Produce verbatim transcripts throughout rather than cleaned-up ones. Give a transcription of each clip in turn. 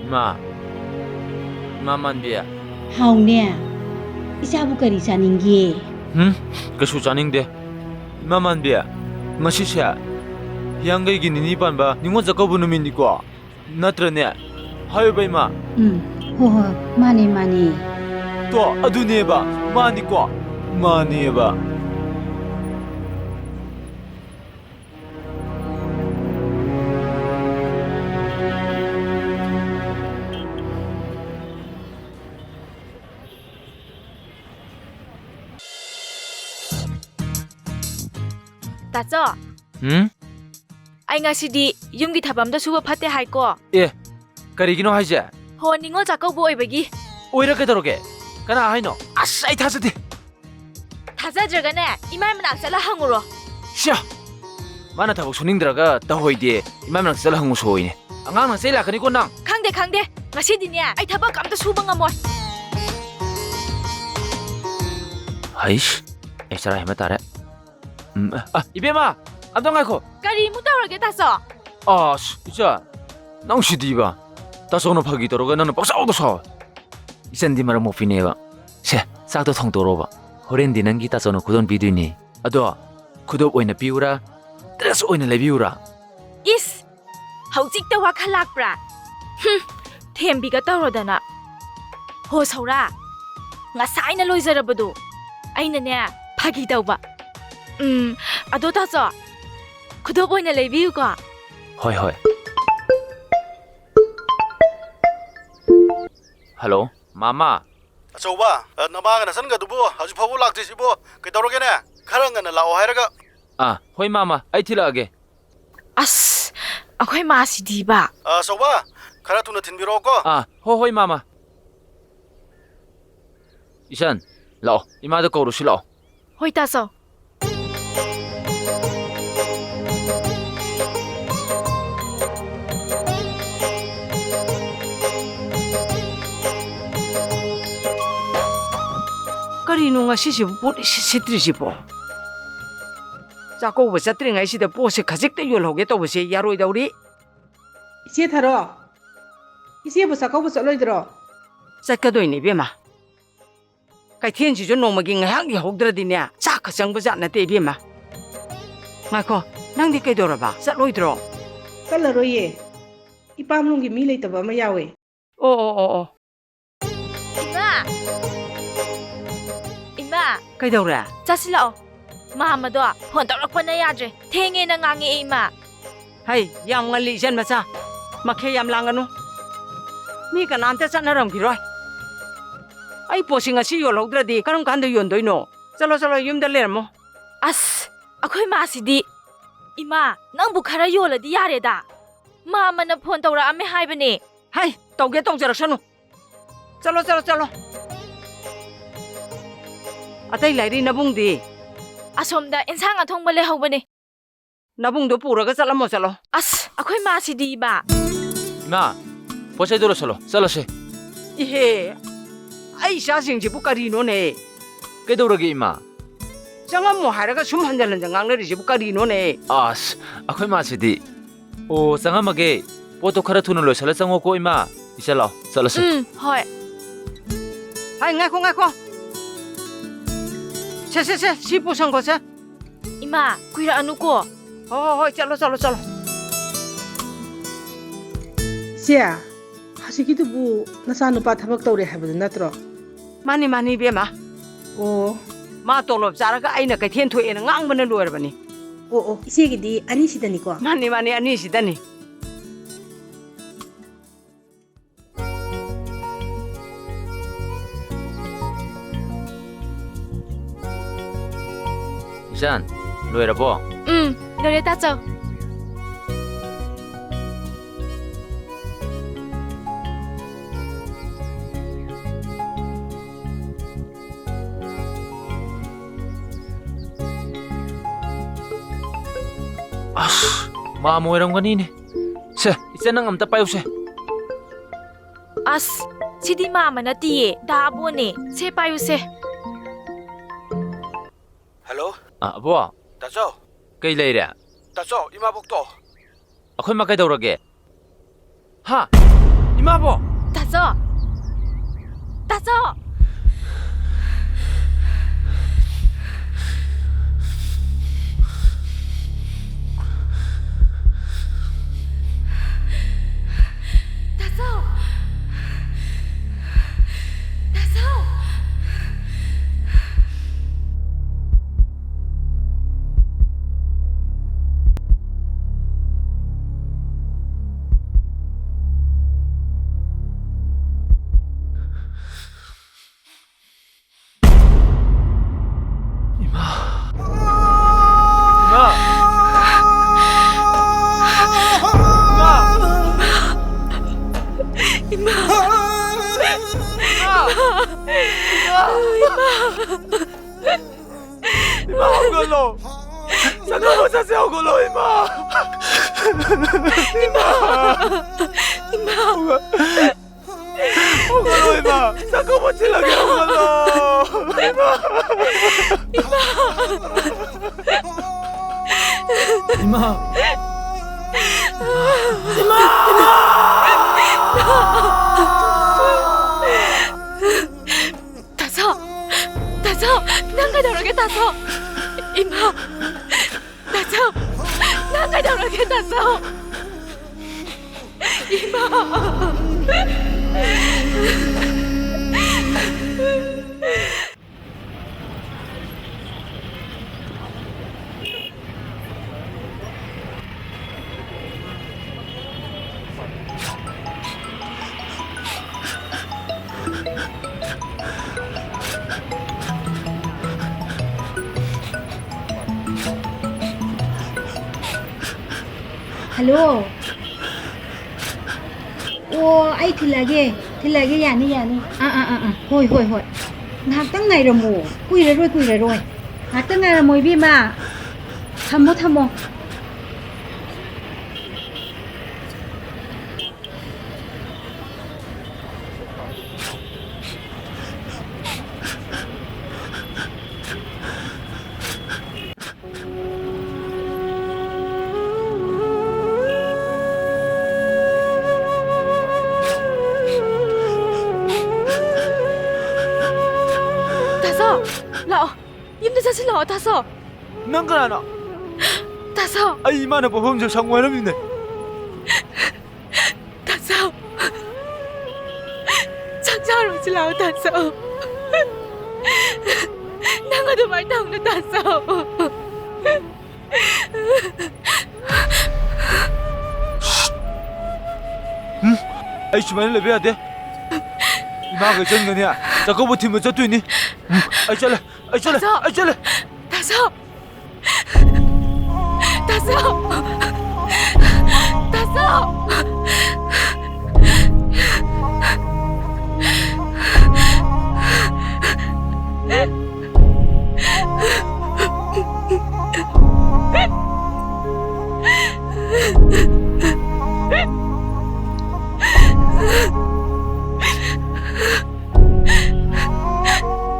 ꯏꯃꯥ, ꯏꯃꯥ ꯃꯥꯟꯕꯤ꯫ ꯍꯥꯎꯅꯦ, ꯏꯆꯥꯕꯨ ꯀꯔꯤ ꯆꯥꯅꯤꯡꯒꯦ? ꯍꯨꯝ, ꯀꯩꯁꯨ ꯆꯥꯅꯤꯡꯗꯦ꯫ ꯏꯃꯥ ꯃꯥꯟꯕꯤ, ꯉꯁꯤꯁꯦ ꯍꯤꯌꯥꯡꯒꯩꯒꯤ ꯅꯤꯅꯤ ꯄꯥꯟꯕ ꯅꯤꯉꯣꯜ ꯆꯥꯛꯀꯧꯕ ꯅꯨꯃꯤꯠꯅꯤꯀꯣ? ꯅꯠꯇ꯭ꯔꯅꯦ? ꯍꯥꯏꯌꯨꯕ, ꯏꯃꯥ꯫ ꯎꯝ, ꯍꯣꯏ, ꯍꯣꯏ, ꯃꯥꯅꯦ, ꯃꯥꯅꯦ꯫ ꯇꯣ, ꯑꯗꯨꯅꯦꯕ, ꯃꯥꯅꯤꯀꯣ? ꯃꯥꯅꯦꯕ꯫ ꯇꯥꯆꯧ, ꯎꯝ? ꯑꯩ ꯉꯁꯤꯗꯤ ꯌꯨꯝꯒꯤ ꯊꯕꯛ ꯑꯝꯇ ꯁꯨꯕ ꯐꯠꯇꯦ ꯍꯥꯏꯀꯣ꯫ ꯑꯦ, ꯀꯔꯤꯒꯤꯅꯣ ꯍꯥꯏꯁꯦ? ꯍꯣ, ꯅꯤꯉꯣꯜ ꯆꯥꯛꯀꯧꯕ ꯑꯣꯏꯕꯒꯤ꯫ ꯑꯣꯏꯔ ꯀꯩꯗꯧꯔꯒꯦ? ꯀꯅꯥ ꯍꯥꯏꯅꯣ? ꯑꯁ, ꯑꯩ ꯊꯥꯖꯗꯦ꯫ ꯊꯥꯖꯗ꯭ꯔꯒꯅꯦ, ꯏꯃꯥꯏ ꯃꯅꯥꯛ ꯆꯠꯂ ꯍꯪꯉꯨꯔꯣ꯫ ꯁ꯭ꯌꯥ! ꯃꯥꯅ ꯊꯕꯛ ꯁꯨꯅꯤꯡꯗ꯭ꯔꯒ ꯇꯧꯍꯣꯏꯗꯦ, ꯏꯃꯥꯏ ꯃꯅꯥꯛ ꯆꯠꯂ ꯍꯪꯉꯨꯁꯣꯏꯅꯦ꯫ ꯑꯉꯥꯡꯅ ꯆꯩ ꯂꯥꯛꯀꯅꯤꯀꯣ ꯅꯪ꯫ ꯈꯪꯗꯦ, ꯈꯪꯗꯦ꯫ ꯉꯁꯤꯗꯤꯅꯦ, ꯑꯩ ꯊꯕꯛ ꯑꯝꯇ ꯁꯨꯕ ꯉꯝꯃꯣꯏ꯫ ꯍꯩꯁ, ꯑꯩ ꯆꯔꯥ ꯍꯦꯟꯕ ꯇꯥꯔꯦ꯫ ꯎꯝ, ꯑ, ꯏꯕꯦꯝꯃ, ꯑꯝꯇ ꯉꯥꯏꯈꯣ꯫ ꯀꯔꯤ ꯑꯃꯨꯛ ꯇꯧꯔꯒꯦ, ꯇꯥꯆꯧ? ꯑꯁ, ꯏꯆꯟ, ꯅꯪ ꯁꯤꯗꯤꯕ꯫ ꯇꯥꯆꯧꯅ ꯐꯥꯒꯤ ꯇꯧꯔꯒ ꯅꯪꯅ ꯄꯪꯁꯥꯎꯗ ꯁꯥꯎꯋꯦ꯫ ꯏꯆꯟꯗꯤ ꯃꯔꯝ ꯃꯣꯛꯄꯤꯅꯦꯕ꯫ ꯁꯦ, ꯆꯥꯛꯇꯣ ꯊꯣꯡꯗꯣꯔꯣꯕ꯫ ꯍꯣꯔꯦꯟꯗꯤ ꯅꯪꯒꯤ ꯇꯥꯆꯧꯅ ꯈꯨꯗꯣꯜ ꯄꯤꯗꯣꯏꯅꯦ꯫ ꯑꯗꯣ, ꯈꯨꯗꯣꯞ ꯑꯣꯏꯅ ꯄꯤꯌꯨꯔꯥ? ꯗ꯭ꯔꯦꯁ ꯑꯣꯏꯅ ꯂꯩꯕꯤꯌꯨꯔꯥ? ꯏꯁ! ꯍꯧꯖꯤꯛꯇ ꯋꯥꯈꯜ ꯂꯥꯛꯄ꯭ꯔꯥ? ꯍꯨꯝ, ꯊꯦꯝꯕꯤꯒ ꯇꯧꯔꯗꯅ꯫ ꯍꯣ ꯁꯧꯔꯥ, ꯉꯁꯥꯏꯅ ꯂꯣꯏꯖꯔꯕꯗꯣ꯫ ꯑꯩꯅꯅꯦ, ꯐꯥꯒꯤ ꯇꯧꯕ꯫ ꯎꯝ, ꯑꯗꯣ ꯇꯥꯆꯧ, ꯈꯨꯗꯣꯞ ꯑꯣꯏꯅ ꯂꯩꯕꯤꯌꯨꯀꯣ꯫ ꯍꯣꯏ, ꯍꯣꯏ꯫ ꯍꯜꯂꯣ, ꯃꯥꯃꯥ꯫ ꯑꯆꯧꯕ, ꯑ, ꯅꯃꯥꯒ ꯅꯆꯟꯒꯗꯨꯕꯨ ꯍꯧꯖꯤꯛ ꯐꯥꯎꯕ ꯂꯥꯛꯇ꯭ꯔꯤꯁꯤꯕꯨ ꯀꯩꯗꯧꯔꯒꯦꯅꯦ? ꯈꯔ ꯉꯟꯅ ꯂꯥꯛꯑꯣ ꯍꯥꯏꯔꯒ꯫ ꯑꯥ, ꯍꯣꯏ ꯃꯥꯃꯥ, ꯑꯩ ꯊꯤꯜꯂꯛꯑꯒꯦ꯫ ꯑꯁ, ꯑꯩꯈꯣꯏ ꯃꯥꯁꯤꯗꯤꯕ꯫ ꯑ, ꯑꯆꯧꯕ, ꯈꯔ ꯊꯨꯅ ꯊꯤꯟꯕꯤꯔꯛꯑꯣꯀꯣ꯫ ꯑꯥ, ꯍꯣ ꯍꯣꯏ ꯃꯥꯃꯥ꯫ ꯏꯆꯟ, ꯂꯥꯛꯑꯣ, ꯏꯃꯥꯗ ꯀꯧꯔꯨꯁꯤ ꯂꯥꯛꯑꯣ꯫ ꯍꯣꯏ ꯇꯥꯆꯧ꯫ ꯀꯔꯤꯅꯣ ꯉꯁꯤꯁꯤꯕꯨ ꯄꯣꯠ ꯏꯁꯤꯠ ꯁꯤꯠꯇ꯭ꯔꯤꯁꯤꯕꯣ? ꯆꯥꯛꯀꯧꯕ ꯆꯠꯇ꯭ꯔꯤꯉꯩꯁꯤꯗ ꯄꯣꯠꯁꯦ ꯈꯖꯤꯛꯇ ꯌꯣꯜꯍꯧꯒꯦ ꯇꯧꯕꯁꯦ ꯌꯥꯔꯣꯏꯗꯧꯔꯤ꯫ ꯏꯆꯦ ꯊꯔꯣ, ꯏꯆꯦꯕꯨ ꯆꯥꯛꯀꯧꯕ ꯆꯠꯂꯣꯏꯗ꯭ꯔꯣ? ꯆꯠꯀꯗꯣꯏꯅꯦ ꯏꯕꯦꯝꯃ꯫ ꯀꯩꯊꯦꯜꯁꯤꯁꯨ ꯅꯣꯡꯃꯒꯤ ꯉꯥꯏꯍꯥꯛ ꯌꯧꯍꯧꯗ꯭ꯔꯗꯤꯅꯦ, ꯆꯥꯛꯀ ꯆꯪꯕ ꯖꯥꯠ ꯅꯠꯇꯦ ꯏꯕꯦꯝꯃ꯫ ꯉꯥꯏꯈꯣ, ꯅꯪꯗꯤ ꯀꯩꯗꯧꯔꯕ? ꯆꯠꯂꯣꯏꯗ꯭ꯔꯣ? ꯆꯠꯂꯔꯣꯏꯌꯦ꯫ ꯏꯄꯥꯝꯂꯣꯝꯒꯤ ꯃꯤ ꯂꯩꯇꯕ ꯑꯃ ꯌꯥꯎꯋꯦ꯫ ꯑꯣ, ꯑꯣ, ꯑꯣ, ꯑꯣ꯫ ꯏꯃꯥ! ꯏꯃꯥ! ꯀꯩꯗꯧꯔꯦ? ꯆꯠꯁꯤꯜꯂꯛꯑꯣ꯫ ꯃꯥꯝꯃꯗꯣ ꯐꯣꯟ ꯇꯧꯔꯛꯄꯅ ꯌꯥꯗ꯭ꯔꯦ꯫ ꯊꯦꯡꯉꯦꯅ ꯉꯥꯡꯉꯛꯑꯦ, ꯏꯃꯥ꯫ ꯍꯩ, ꯌꯥꯝ ꯉꯜꯂꯤ ꯏꯆꯟ ꯃꯆꯥ꯫ ꯃꯈꯦ ꯌꯥꯝ ꯂꯥꯡꯒꯅꯨ꯫ ꯃꯤ ꯀꯅꯥꯝꯇ ꯆꯠꯅꯔꯝꯈꯤꯔꯣꯏ꯫ ꯑꯩ ꯄꯣꯠꯁꯤ ꯉꯁꯤ ꯌꯣꯜꯍꯧꯗ꯭ꯔꯗꯤ ꯀꯔꯝ ꯀꯥꯟꯗ ꯌꯣꯟꯗꯣꯏꯅꯣ? ꯆꯠꯂꯣ, ꯆꯠꯂꯣ, ꯌꯨꯝꯗ ꯂꯩꯔꯝꯃꯣ꯫ ꯑꯁ, ꯑꯩꯈꯣꯏ ꯃꯥꯁꯤꯗꯤ꯫ ꯏꯃꯥ, ꯅꯪꯕꯨ ꯈꯔ ꯌꯣꯜꯂꯗꯤ ꯌꯥꯔꯦꯗ꯫ ꯃꯥꯝꯃꯅ ꯐꯣꯟ ꯇꯧꯔꯛꯑꯝꯃꯦ ꯍꯥꯏꯕꯅꯦ꯫ ꯍꯩ, ꯇꯧꯒꯦ ꯇꯧꯖꯔꯛꯁꯅꯨ꯫ ꯆꯠꯂꯣ, ꯆꯠꯂꯣ, ꯆꯠꯂꯣ꯫ ꯑꯇꯩ ꯂꯥꯏꯔꯤ ꯅꯕꯨꯡꯗꯤ? ꯑꯁꯣꯝꯗ ꯏꯟꯁꯥꯡ ꯑꯊꯣꯡꯕ ꯂꯩꯍꯧꯕꯅꯦ꯫ ꯅꯕꯨꯡꯗꯣ ꯄꯨꯔꯒ ꯆꯠꯂꯝꯃꯣ, ꯆꯠꯂꯣ꯫ ꯑꯁ, ꯑꯩꯈꯣꯏ ꯃꯥꯁꯤꯗꯤ, ꯏꯃꯥ꯫ ꯏꯃꯥ, ꯄꯣꯠ ꯆꯩꯗꯣ ꯂꯣꯏꯁꯜꯂꯣ, ꯆꯠꯂꯁꯦ꯫ ꯏꯍꯦ, ꯑꯩ ꯏꯆꯥꯁꯤꯡꯁꯤꯕꯨ ꯀꯔꯤꯅꯣꯅꯦ? ꯀꯩꯗꯧꯔꯒꯦ, ꯏꯃꯥ? ꯆꯪꯉꯝꯃꯣ ꯍꯥꯏꯔꯒ ꯁꯨꯝ ꯍꯟꯖꯟ ꯍꯟꯖꯟ ꯉꯥꯡꯅꯔꯤꯁꯤꯕꯨ ꯀꯔꯤꯅꯣꯅꯦ? ꯑꯁ, ꯑꯩꯈꯣꯏ ꯃꯥꯁꯤꯗꯤ꯫ ꯑꯣ, ꯆꯪꯉꯝꯃꯒꯦ꯫ ꯄꯣꯠꯇꯣ ꯈꯔ ꯊꯨꯅ ꯂꯣꯏꯁꯜꯂ ꯆꯪꯉꯣꯀꯣ, ꯏꯃꯥ꯫ ꯏꯆꯜ, ꯂꯥꯛꯑꯣ, ꯆꯠꯂꯁꯦ꯫ ꯎꯝ, ꯍꯣꯏ꯫ ꯍꯥꯏ, ꯉꯥꯏꯈꯣ, ꯉꯥꯏꯈꯣ꯫ ꯁꯦ, ꯁꯦ, ꯁꯦ, ꯁꯤ ꯄꯨꯁꯟꯈꯣꯁꯦ꯫ ꯏꯃꯥ, ꯀꯨꯏꯔꯛꯑꯅꯨꯀꯣ꯫ ꯍꯣꯏ, ꯍꯣꯏ, ꯍꯣꯏ, ꯆꯠꯂꯣ, ꯆꯠꯂꯣ, ꯆꯠꯂꯣ꯫ ꯏꯆꯦ, ꯍꯧꯖꯤꯛꯀꯤꯗꯨꯕꯨ ꯅꯆꯥꯅꯨꯄꯥ ꯊꯕꯛ ꯇꯧꯔꯦ ꯍꯥꯏꯕꯗꯨ ꯅꯠꯇ꯭ꯔꯣ? ꯃꯥꯅꯤ, ꯃꯥꯅꯤ, ꯏꯕꯦꯝꯃ꯫ ꯑꯣ꯫ ꯃꯥ ꯇꯣꯂꯣꯞ ꯆꯥꯔꯒ ꯑꯩꯅ ꯀꯩꯊꯦꯜ ꯊꯣꯛꯑꯦꯅ ꯉꯥꯡꯕꯅ ꯂꯣꯏꯔꯕꯅꯤ꯫ ꯑꯣ, ꯑꯣ, ꯏꯆꯦꯒꯤꯗꯤ ꯑꯅꯤꯁꯤꯗꯅꯤꯀꯣ? ꯃꯥꯅꯤ, ꯃꯥꯅꯤ, ꯑꯅꯤꯁꯤꯗꯅꯤ꯫ ꯏꯆꯥꯟ, ꯂꯣꯏꯔꯕꯣ? ꯎꯝ, ꯂꯣꯏꯔꯦ, ꯇꯥꯆꯧ꯫ ꯑꯁ, ꯃꯥꯝꯃ ꯑꯣꯏꯔꯝꯒꯅꯤꯅꯦ꯫ ꯁꯦ, ꯏꯆꯟ, ꯅꯪ ꯑꯝꯇ ꯄꯥꯏꯌꯨꯁꯦ꯫ ꯑꯁ, ꯁꯤꯗꯤ ꯃꯥꯝꯃ ꯅꯠꯇꯤꯌꯦ, ꯗꯥ ꯑꯕꯣꯅꯦ꯫ ꯁꯦ, ꯄꯥꯏꯌꯨꯁꯦ꯫ ꯍꯜꯂꯣ? ꯑ, ꯑꯕꯣ꯫ ꯇꯥꯆꯧ꯫ ꯀꯩ ꯂꯩꯔꯦ? ꯇꯥꯆꯧ, ꯏꯃꯥꯕꯣꯛꯇꯣ꯫ ꯑꯩꯈꯣꯏ ꯃꯥ ꯀꯩꯗꯧꯔꯒꯦ? ꯍꯥ? ꯏꯃꯥꯕꯣ! ꯇꯥꯆꯧ! ꯇꯥꯆꯧ! ꯇꯥꯆꯧ! ꯇꯥꯆꯧ! ꯏꯃꯥ! ꯏꯃꯥ! ꯏꯃꯥ! ꯏꯃꯥ! ꯏꯃꯥ! ꯏꯃꯥ, ꯍꯧꯒꯠꯂꯣ! ꯆꯥꯛꯀꯧꯕ ꯆꯠꯁꯦ, ꯍꯧꯒꯠꯂꯣ, ꯏꯃꯥ! ꯏꯃꯥ! ꯏꯃꯥ! ꯍꯧꯒꯠ-, ꯍꯧꯒꯠꯂꯣ, ꯏꯃꯥ! ꯆꯥꯛꯀꯧꯕ ꯊꯤꯜꯂꯒꯦ, ꯍꯧꯒꯠꯂꯣ! ꯏꯃꯥ! ꯏꯃꯥ! ꯏꯃꯥ! ꯏꯃꯥ! ꯏꯃꯥ! ꯇꯥꯆꯧ! ꯇꯥꯆꯧ! ꯅꯪ ꯀꯩꯗꯧꯔꯒꯦ, ꯇꯥꯆꯧ? ꯏꯃꯥ! ꯇꯥꯆꯧ! ꯅꯪ ꯀꯩꯗꯧꯔꯒꯦ, ꯇꯥꯆꯧ? ꯏꯃꯥ! ꯍꯜꯂꯣ꯫ ꯑꯣ, ꯑꯩ ꯊꯤꯜꯂꯛꯑꯒꯦ, ꯊꯤꯜꯂꯛꯑꯒꯦ, ꯌꯥꯅꯤ, ꯌꯥꯅꯤ꯫ ꯑꯥ, ꯑꯥ, ꯑꯥ, ꯑꯥ, ꯍꯣꯏ, ꯍꯣꯏ, ꯍꯣꯏ꯫ ꯉꯥꯏꯍꯥꯛꯇꯪ ꯉꯥꯏꯔꯝꯃꯣ, ꯀꯨꯏꯔꯔꯣꯏ, ꯀꯨꯏꯔꯔꯣꯏ꯫ ꯉꯥꯏꯍꯥꯛꯇꯪ ꯉꯥꯏꯔꯝꯃꯣ, ꯏꯕꯦꯝꯃ꯫ ꯊꯝꯃꯣ, ꯊꯝꯃꯣ꯫ ꯁꯤ ꯂꯥꯛꯑꯣ, ꯇꯥꯆꯧ꯫ ꯅꯪ ꯀꯅꯥꯅꯣ? ꯇꯥꯆꯧ꯫ ꯑꯩ ꯏꯃꯥꯅ ꯄꯣꯛꯐꯝꯁꯦ ꯁꯪꯉꯨ ꯍꯥꯏꯔꯝꯃꯤꯅꯦ꯫ ꯇꯥꯆꯧ꯫ ꯆꯥꯛ ꯆꯥꯔꯨꯁꯤ ꯂꯥꯛꯑꯣ, ꯇꯥꯆꯧ꯫ ꯅꯪ ꯑꯗꯨꯃꯥꯏꯅ ꯇꯧꯅꯨ, ꯇꯥꯆꯧ꯫ ꯎꯝ, ꯑꯩ ꯁꯨꯃꯥꯏꯅ ꯂꯩꯕ ꯌꯥꯗꯦ꯫ ꯏꯃꯥꯒ ꯏꯆꯟꯒꯅꯦ ꯆꯥꯛꯀꯧꯕ ꯊꯤꯟꯕ ꯆꯠꯇꯣꯏꯅꯤ꯫ ꯎꯝ, ꯑꯩ ꯆꯠꯂꯦ, ꯑꯩ ꯆꯠꯂꯦ, ꯇꯥꯆꯧ! ꯑꯩ ꯆꯠꯂꯦ꯫ ꯇꯥꯆꯧ! ꯇꯥꯆꯧ! ꯇꯥꯆꯧ!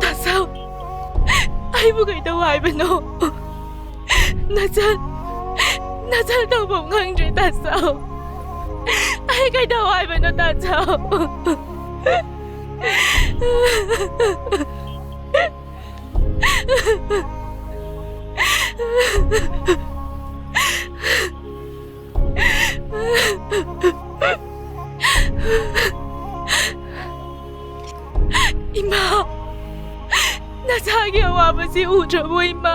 ꯇꯥꯆꯧ! ꯑꯩꯕꯨ ꯀꯩꯗꯧ ꯍꯥꯏꯕꯅꯣ? ꯅꯆꯟ, ꯅꯆꯟ ꯇꯧꯐꯝ ꯈꯪꯗ꯭ꯔꯦ, ꯇꯥꯆꯧ꯫ ꯑꯩ ꯀꯩꯗꯧ ꯍꯥꯏꯕꯅꯣ, ꯇꯥꯆꯧ? ꯏꯃꯥ, ꯅꯆꯥꯒꯤ ꯑꯋꯥꯕꯁꯤ ꯎꯗ꯭ꯔꯕꯣ, ꯏꯃꯥ?